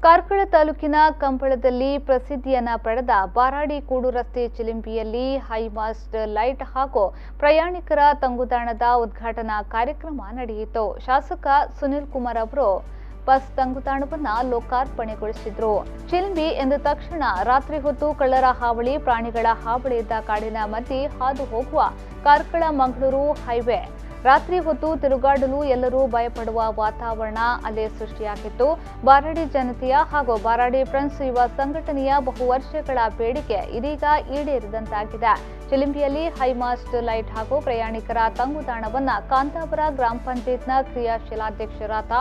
ಕಾರ್ಕಳ ತಾಲೂಕಿನ ಕಂಬಳದಲ್ಲಿ ಪ್ರಸಿದ್ಧಿಯನ್ನ ಪಡೆದ ಬಾರಾಡಿ ಕೂಡು ರಸ್ತೆ ಚಿಲಿಂಬಿಯಲ್ಲಿ ಹೈಮಾಸ್ಟ್ ಲೈಟ್ ಹಾಗೂ ಪ್ರಯಾಣಿಕರ ತಂಗುದಾಣದ ಉದ್ಘಾಟನಾ ಕಾರ್ಯಕ್ರಮ ನಡೆಯಿತು. ಶಾಸಕ ಸುನಿಲ್ ಕುಮಾರ್ ಅವರು ಬಸ್ ತಂಗುದಾಣವನ್ನು ಲೋಕಾರ್ಪಣೆಗೊಳಿಸಿದ್ರು. ಚಿಲಿಂಬಿ ಎಂದ ತಕ್ಷಣ ರಾತ್ರಿ ಹೊತ್ತು ಕಳ್ಳರ ಹಾವಳಿ, ಪ್ರಾಣಿಗಳ ಹಾವಳಿ ಇದ್ದ ಕಾಡಿನ ಮಧ್ಯೆ ಹಾದು ಹೋಗುವ ಕಾರ್ಕಳ ಮಂಗಳೂರು ಹೈವೇ ರಾತ್ರಿ ಹೊತ್ತು ತಿರುಗಾಡಲು ಎಲ್ಲರೂ ಭಯಪಡುವ ವಾತಾವರಣ ಅಲ್ಲೇ ಸೃಷ್ಟಿಯಾಗಿತ್ತು. ಬಾರಾಡಿ ಜನತೆಯ ಹಾಗೂ ಬಾರಾಡಿ ಫ್ರೆಂಡ್ಸ್ ಯುವ ಸಂಘಟನೆಯ ಬಹು ವರ್ಷಗಳ ಬೇಡಿಕೆ ಇದೀಗ ಈಡೇರಿದಂತಾಗಿದೆ. ಚಿಲಿಂಬಿಯಲ್ಲಿ ಹೈಮಾಸ್ಟ್ ಲೈಟ್ ಹಾಗೂ ಪ್ರಯಾಣಿಕರ ತಂಗುದಾಣವನ್ನು ಕಾಂತಾಪುರ ಗ್ರಾಮ ಪಂಚಾಯತ್ನ ಕ್ರಿಯಾಶೀಲಾಧ್ಯಕ್ಷರಾದ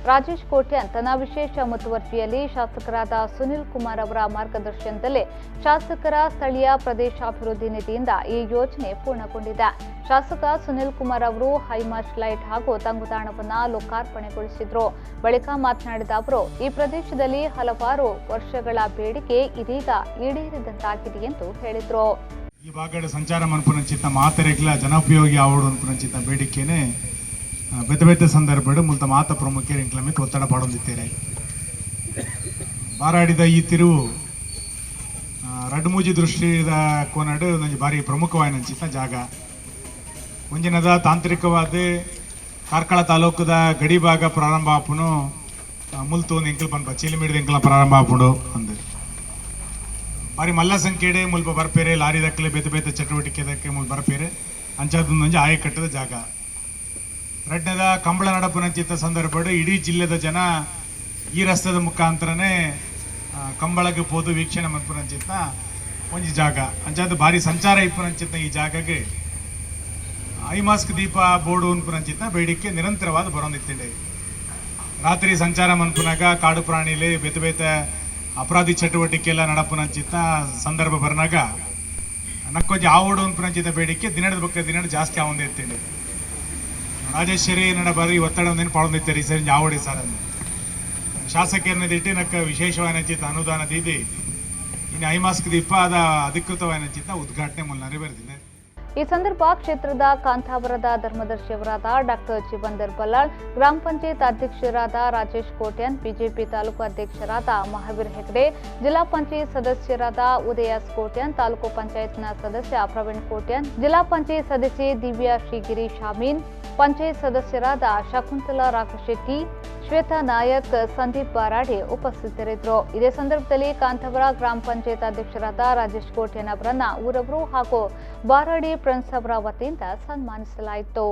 ರಾಜೇಶ್ ಕೋಟ್ಯಾನ್ ತನ್ನ ವಿಶೇಷ ಮುತುವರ್ಜಿಯಲ್ಲಿ ಶಾಸಕರಾದ ಸುನಿಲ್ ಕುಮಾರ್ ಅವರ ಮಾರ್ಗದರ್ಶನದಲ್ಲಿ ಶಾಸಕರ ಸ್ಥಳೀಯ ಪ್ರದೇಶಾಭಿವೃದ್ಧಿ ನಿಧಿಯಿಂದ ಈ ಯೋಜನೆ ಪೂರ್ಣಗೊಂಡಿದೆ. ಶಾಸಕ ಸುನಿಲ್ ಕುಮಾರ್ ಅವರು ಹೈಮಾಸ್ಟ್ ಲೈಟ್ ಹಾಗೂ ತಂಗುದಾಣವನ್ನು ಲೋಕಾರ್ಪಣೆಗೊಳಿಸಿದರು. ಬಳಿಕ ಮಾತನಾಡಿದ ಅವರು, ಈ ಪ್ರದೇಶದಲ್ಲಿ ಹಲವಾರು ವರ್ಷಗಳ ಬೇಡಿಕೆ ಇದೀಗ ಈಡೇರಿದಂತಾಗಿದೆ ಎಂದು ಹೇಳಿದರು. ಈ ಭಾಗದ ಸಂಚಾರ ಮನ್ಪುನಂಚಿತ್ತ ಮಾತೆರೆಗ್ಲ ಜನೋಪಯೋಗಿ ಆವಡು ಅನ್ಪುನಂಚಿತ್ತ ಬೇಡಿಕೆನೆ ಬೇತೆ ಬೇತೆ ಸಂದರ್ಭಡು ಮುಲ್ತ ಮಾತ ಪ್ರಮುಖರು ಎಂಕ್ಲ ಮಿತ್ತ್ ಒತ್ತಡ ಪಾಡೊಂದಿತ್ತೇರೆ. ಬಾರಾಡಿದ ಈ ತಿರುವು ರಡ್ಮೂಜಿ ದೃಷ್ಟಿದ ಕೋನಡು ಒಂಜಿ ಬಾರಿ ಪ್ರಮುಖವಾಯಿನಂಚಿತ್ತ ಜಾಗ. ಒಂಜಿನದ ತಾಂತ್ರಿಕವಾದ ಕಾರ್ಕಳ ತಾಲೂಕದ ಗಡಿ ಭಾಗ ಪ್ರಾರಂಭ ಆಪುನು ಮುಲ್ತು ಒಂದು ಎಂಕಲ್ ಪನ್ಪ ಚೀಲಿಮಿಡಿದ ಎಂಕಲ ಪ್ರಾರಂಭ ಆಪುಂಡು ಅಂದು ಬಾರಿ ಮಲ್ಲ ಸಂಖ್ಯೆಡೆ ಮುಲ್ಪ ಬರ್ಪೇರೆ, ಲಾರಿ ದಕ್ಕಲೆ ಬೇತೆ ಬೇತೆ ಚಟುವಟಿಕೆ ಮುಲ್ಪ ಬರ್ಪೇರೆ. ಅಂಚಾದೊಂದೊಂಜಿ ಆಯಕಟ್ಟದ ಜಾಗ. ರಡ್ಡದ ಕಂಬಳ ನಡಪುನಂಚಿತ್ತ ಸಂದರ್ಭಡು ಇಡೀ ಜಿಲ್ಲೆದ ಜನ ಈ ರಸ್ತೆದ ಮುಖಾಂತರನೇ ಕಂಬಳಗೆ ಪೋದು ವೀಕ್ಷಣೆ ಮನ್ಪುನಂಚಿತ್ತ ಒಂಜಿ ಜಾಗ. ಅಂಚಾದ ಬಾರಿ ಸಂಚಾರ ಇಪ್ಪುನಂಚಿತ್ತ ಈ ಜಾಗಗೆ ಐಮಾಸ್ಕ್ ದೀಪ ಬೋರ್ಡು ಅನ್ಪುನಂಚಿತ್ತ ಬೇಡಿಕೆ ನಿರಂತರವಾದ ಬರೋಂದಿತ್ತಿಂಡೆ. ರಾತ್ರಿ ಸಂಚಾರ ಮನ್ಪುನಾಗ ಕಾಡು ಪ್ರಾಣಿಲಿ ಬೇತೆ ಬೇತೆ ಅಪರಾಧಿ ಚಟುವಟಿಕೆ ಎಲ್ಲ ನಡಪುನಂಚಿತ್ತ ಸಂದರ್ಭ ಬರ್ನಾಗ ನಕ್ಕೊಂಜಿ ಆವಡು ಅನ್ಪುನಂಚಿತ್ತ ಬೇಡಿಕೆ ದಿನದ ಬಕ್ಕ ದಿನದ ಜಾಸ್ತಿ ಆವಂದೇ ಇತ್ತೇಳಿ. ರಾಜೇಶ್ವರಿ ನಡ ಬಾರಿ ಒತ್ತಡ ಒಂದೇನು ಪಾಡೊಂದಿತ್ತೇರಿ ಸರ್ ಆವಡಿ ಸರ್ ಅಂದು ಶಾಸಕರನ್ನ ನಕ್ಕ ವಿಶೇಷವಾದ ಅನುದಾನ ದೀದಿ ಇನ್ನು ಐಮಾಸ್ಕ್ ದೀಪ ಅದ ಅಧಿಕೃತವಾದ ಉದ್ಘಾಟನೆ ಮುನ್ನ ನೆರವೇರಿದೆ. ಈ ಸಂದರ್ಭ ಕ್ಷೇತ್ರದ ಕಾಂತಾವರದ ಧರ್ಮದರ್ಶಿಯವರಾದ ಡಾಕ್ಟರ್ ಜೀವಂದರ್ ಬಲ್ಲಾಳ್, ಗ್ರಾಮ ಪಂಚಾಯತ್ ಅಧ್ಯಕ್ಷರಾದ ರಾಜೇಶ್ ಕೋಟ್ಯಾನ್, ಬಿಜೆಪಿ ತಾಲೂಕು ಅಧ್ಯಕ್ಷರಾದ ಮಹಾವೀರ್ ಹೆಗಡೆ, ಜಿಲ್ಲಾ ಪಂಚಾಯತ್ ಸದಸ್ಯರಾದ ಉದಯ ಕೋಟ್ಯಾನ್, ತಾಲೂಕು ಪಂಚಾಯತ್ನ ಸದಸ್ಯ ಪ್ರವೀಣ್ ಕೋಟ್ಯಾನ್, ಜಿಲ್ಲಾ ಪಂಚಾಯತ್ ಸದಸ್ಯೆ ದಿವ್ಯಾ ಶ್ರೀಗಿರಿ ಶಾಮೀನ್, ಪಂಚಾಯತ್ ಸದಸ್ಯರಾದ ಶಕುಂತಲಾ ರಾಕಶೆಟ್ಟಿ, ಶ್ವೇತಾ ನಾಯಕ್, ಸಂದೀಪ್ ಬಾರಾಡಿ ಉಪಸ್ಥಿತರಿದ್ದರು. ಇದೇ ಸಂದರ್ಭದಲ್ಲಿ ಕಾಂತಾವರ ಗ್ರಾಮ ಪಂಚಾಯತ್ ಅಧ್ಯಕ್ಷರಾದ ರಾಜೇಶ್ ಕೋಟ್ಯಾನ್ ಅವರನ್ನ ಊರವರು ಹಾಗೂ ಬಾರಾಡಿ ಫ್ರೆಂಡ್ಸ್ ಅವರ ವತಿಯಿಂದ ಸನ್ಮಾನಿಸಲಾಯಿತು.